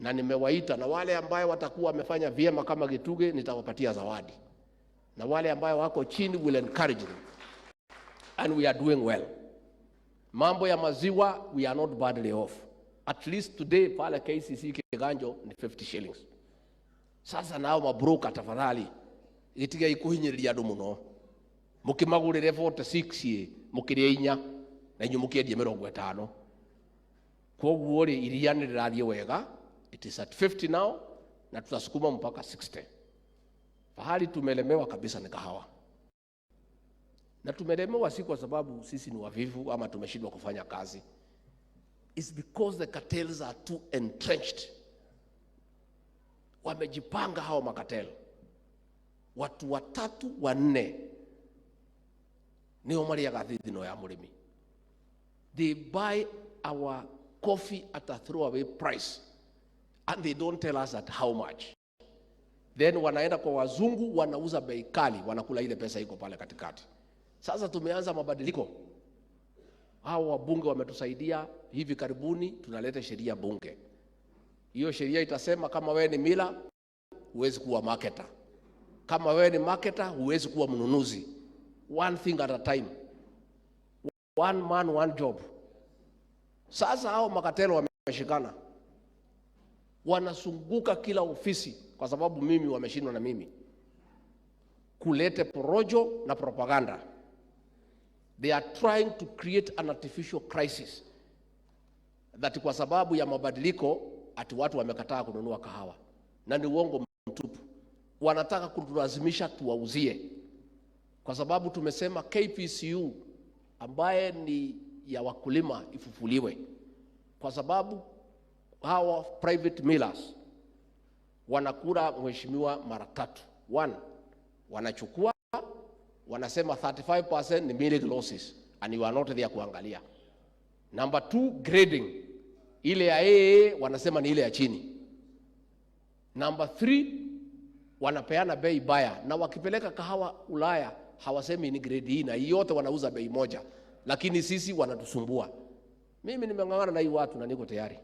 Na nimewaita, na wale ambayo watakuwa wamefanya vyema kama Gituge nitawapatia zawadi, na wale ambayo wako chini will encourage them, and we are doing well. Mambo ya maziwa, we are not badly off. At least today pale KCC Kiganjo ni 50 shillings. Sasa nao mabroker, tafadhali gitigai kuhinyiriria andu muno, mukimagurire 46 mukiria inya na inyuĩ mũkĩendie 50. Koguo rĩ, iria nĩ rĩrathiĩ wega. It is at 50 now na tutasukuma mpaka 60. Pahali tumelemewa kabisa ni kahawa, na tumelemewa si kwa sababu sisi ni wavivu ama tumeshindwa kufanya kazi. It's because the cartels are too entrenched. Wamejipanga hao macartel, watu watatu wanne nĩo marĩaga thithino ya mũrĩmi. They buy our coffee at a throwaway price and they don't tell us at how much. Then wanaenda kwa wazungu, wanauza bei kali, wanakula ile pesa iko pale katikati. Sasa tumeanza mabadiliko. Hao wabunge wametusaidia. Hivi karibuni tunaleta sheria bunge. Hiyo sheria itasema kama wewe ni miller, huwezi kuwa marketer. Kama wewe ni marketer, huwezi kuwa mnunuzi. One thing at a time. One man, one job. Sasa hao macartel wameshikana, wanazunguka kila ofisi, kwa sababu mimi wameshindwa na mimi kulete porojo na propaganda. They are trying to create an artificial crisis that kwa sababu ya mabadiliko ati watu wamekataa kununua kahawa, na ni uongo mtupu. Wanataka kutulazimisha tuwauzie, kwa sababu tumesema KPCU ambaye ni ya wakulima ifufuliwe, kwa sababu hawa private millers wanakula, mheshimiwa, mara tatu. One, wanachukua, wanasema 35% ni milling losses and you are not there kuangalia. Number two, grading, ile ya AA wanasema ni ile ya chini. Number three, wanapeana bei baya, na wakipeleka kahawa Ulaya hawasemi ni grade hii, na hii yote wanauza bei moja, lakini sisi wanatusumbua. Mimi nimeng'ang'ana na hii watu na niko tayari.